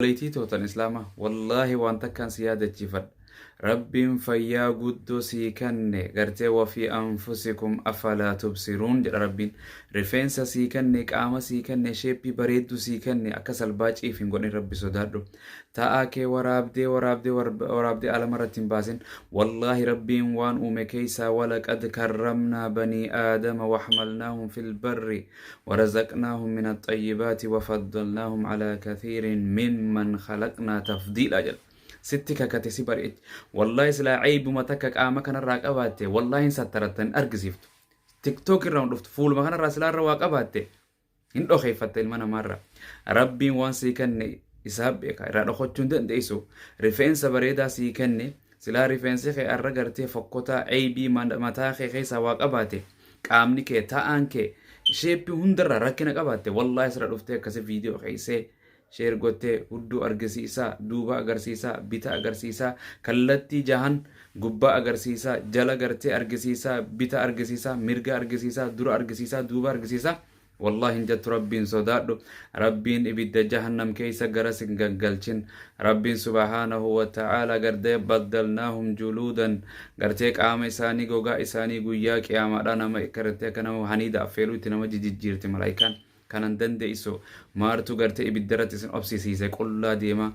Obboleeytii too tan islaamaa wallaahi waan takkaan si yaadachiifadha Rabbiin fayyaa guddoo sii kanne gartee wafii anfusikum afalaa tubsiruun jedha Rabbiin rifeensa sii kanne qaama sii kanne sheeppii bareedduu sii kanne akka salbaaciif hin godhin Rabbi sodaadhu Ta'aa kee waraabdee waraabdee waraabdee alama irratti hin baasin. Wallaahi Rabbiin waan uume keessaa walaqad karramnaa banii aadama waxmalnaahum fil barri warazaqnaahum min axxayyibaati wafaddalnaahum alaa kathiirin mimman khalaqnaa tafdiilaa jedha. Sitti kakate si bareeche. Wallaahi silaa ceybuma takka qaama kanarraa qabaatte wallaahi hin sattaratta hin argisiiftu. TikTok irraa hin dhuftu fuuluma kanarraa silaa irra waa qabaatte Hin dhokeeffatta ilma namaarraa. Rabbiin waan sii kenne isaa beeka. Irraa dhokochuu hin dandeessu. Rifeensa bareedaa sii kenne. Silaa rifeensi kee arra gartee fokkotaa eybii mataa kee keessaa waa qabaate. Qaamni kee ta'aan kee sheeppii hundarraa rakkina qabaatte. Wallaahi sirra dhuftee akkasi viidiyoo keessee sheer gottee hudduu argisiisaa, duuba agarsiisaa, bita agarsiisaa, kallattii jahan gubbaa agarsiisaa, jala gartee argisiisaa, bita argisiisaa, mirga argisiisaa, dura argisiisaa, duuba argisiisaa. Wallaahi hin jettu. Rabbiin sodaadhu. Rabbiin ibidda jahannam keessa gara sin gaggalchin. Rabbiin subhaanahu wa ta'aala gartee baddalnaahum juluudan gartee qaama isaanii gogaa isaanii guyyaa qiyaamaadhaa nama gartee akka nama haniida affeeluu itti nama jijjiirti malaayikaan. Kanan dandeessu maartu gartee ibidda irratti isin obsisiise? Qullaa deema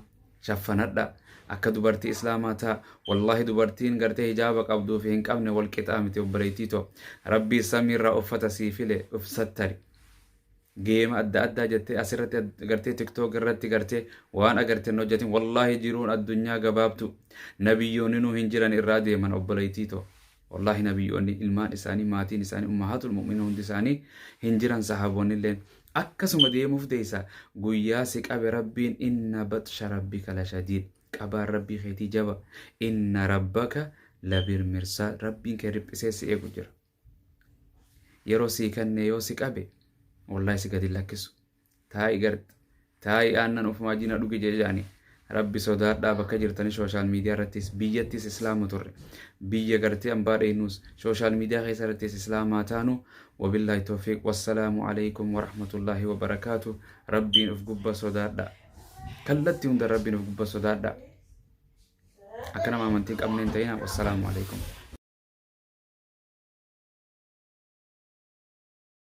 shaffanadha, akka dubartii islaamaa ta'a. Wallaahi dubartiin gartee hijaaba qabduu fi hin qabne wal qixaa miti. Obboleettii too, Rabbii samiirraa uffata sii file uf sattari. Geema adda addaa jettee asirratti gartee TikTok irratti gartee waan agarte hin hojjetin. Wallaahi jiruun addunyaa gabaabtu. Nabiyyoonni hin jiran irraa deeman. Obboleettii too, wallaahi nabiyyoonni, ilmaan isaanii, maatiin isaanii, ummahaatul mu'miniin hundi isaanii hin jiran, sahaboonni illeen akkasuma deemuuf deessa. Guyyaa si qabe Rabbiin, inna baxsha rabbika la shadiid, qabaan Rabbii keetii jaba, inna rabbaka labir mirsaad, Rabbiin kee riphisee si eegu jira. Yeroo sii kenne yoo si qabe wallaahi si gadi lakkisu. Taa'i gart taa'i aannan ofumaa jina dhugi jedhani. Rabbi sodaadhaa bakka jirtanii social media irrattis biyyattis islaama turre biyya gartee ambaa dheynuus social media keessa irrattis islaamaa taanu. Wabillaahi tawfiiq, wassalaamu alaikum warahmatullaahi wabarakaatu. Rabbiin uf gubba sodaadha, kallatti hunda Rabbiin uf gubba sodaadha, akka nama amantii hin qabne hin ta'ina. Wassalaamu alaikum.